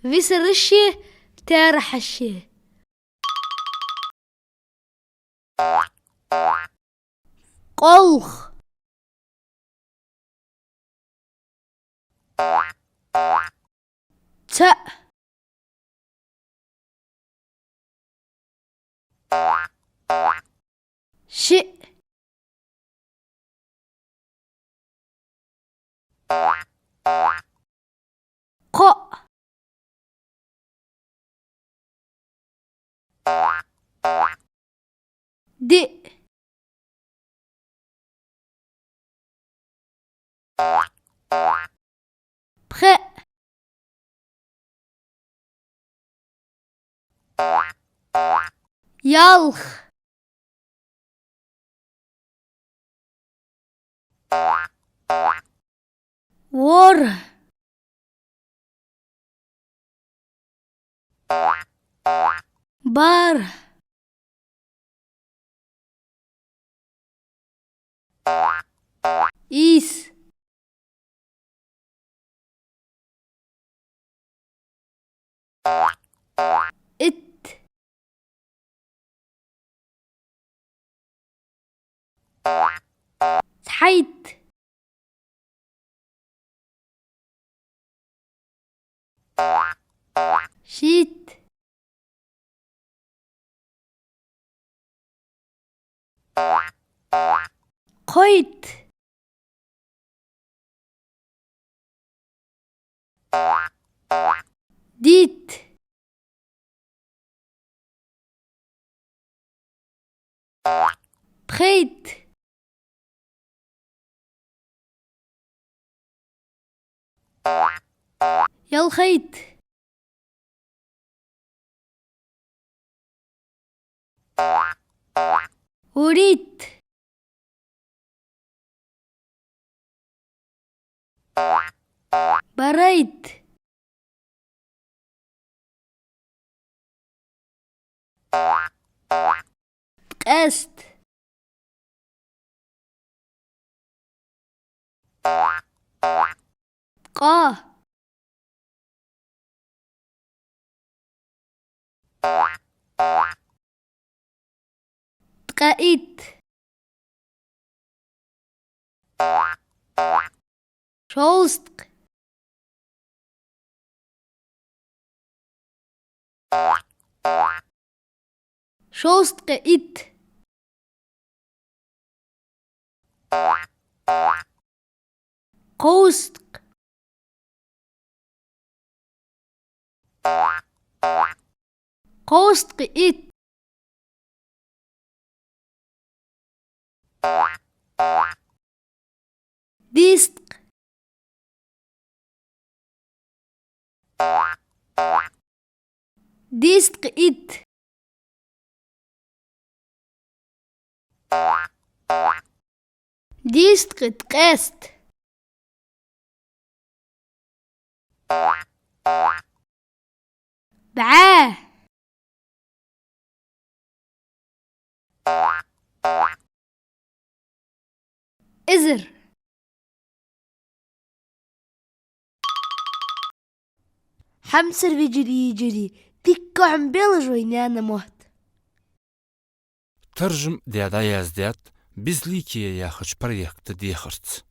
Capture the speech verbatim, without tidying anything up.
Висараши таьрахьаши. Къолх. ЦаӀ. Шиъ. Кхоъ. Диъ. Пхиъ. Ялх. ВорхӀ. БархӀ. Ийс. Итт. Цхьайтта. Шийтта. Кхойтта. Дийтта. Пхийтта. Ялхайтта. Вурийтта. БархӀайтта. Ткъеста. Ткъаь. Ткъаь итт. Шовзткъа. Шовзткъаь итт. Кховзткъа. Кховзткъаь итт. Дийстткъа. Дийстткъаь итт. Дийстткъаь ткъеста. БӀаь. Эзар. Хьамсара вежарий, йижарий, дикка хьабелаш вай наьна мотт. Таржам даь дӀаяздаьд «Безликие» яхача проекта дехарца.